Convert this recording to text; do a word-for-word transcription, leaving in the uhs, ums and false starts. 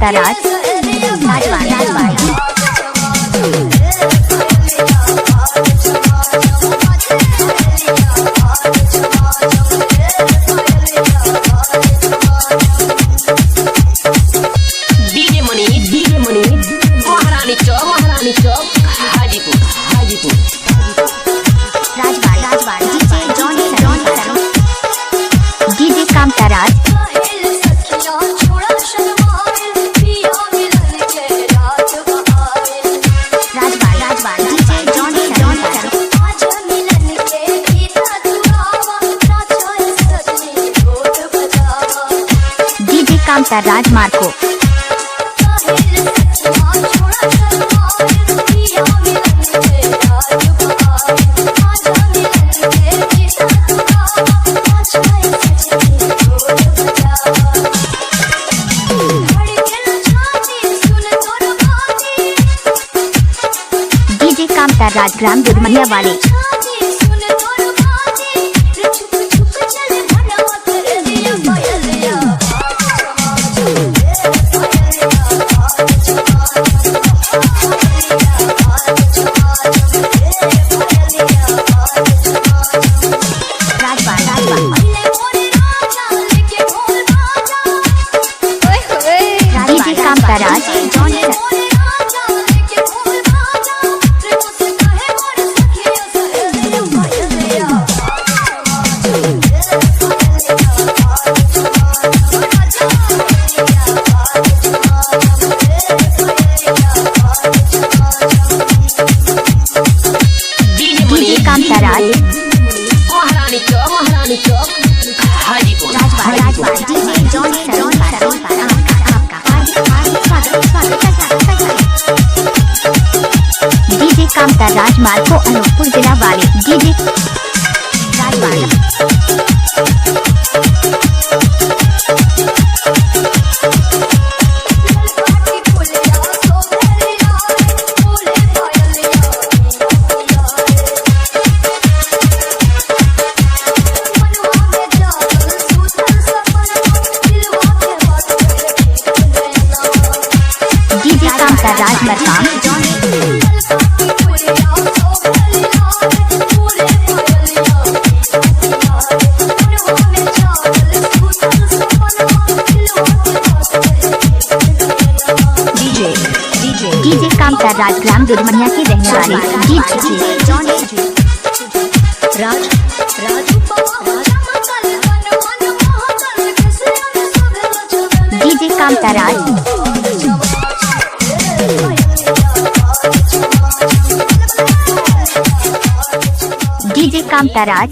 Kanta Raj, Rajwada, Rajwada. DJ Manish, DJ Manish, Maharani Chowk, Maharani Chowk, Hajipur, Hajipur. Rajwada, Rajwada, DJ Johnny, Johnny, DJ Kanta Raj. Rajwada, Rajwada, DJ Johnny, Johnny, DJ Kanta Raj Marko. DJ Kanta Raj ग्राम दुधमनिया वाले। DJ Kanta Raj. DJ Kanta Raj. Maharani Chowk, Maharani Chowk, Hajipur. Rajwada, Rajwada, DJ Johnny, Johnny, आपका, आपका, स्वागत, स्वागत, स्वागत। डीजे कांता राज मार्को अनूपपुर जिला वाले। डीजे राजवाड़ा। डीजे कांता राज Markam. DJ, DJ, DJ Kanta Raj ग्राम दुधमनिया के रहने वाले। DJ, DJ Kanta Raj. DJ Kanta राज।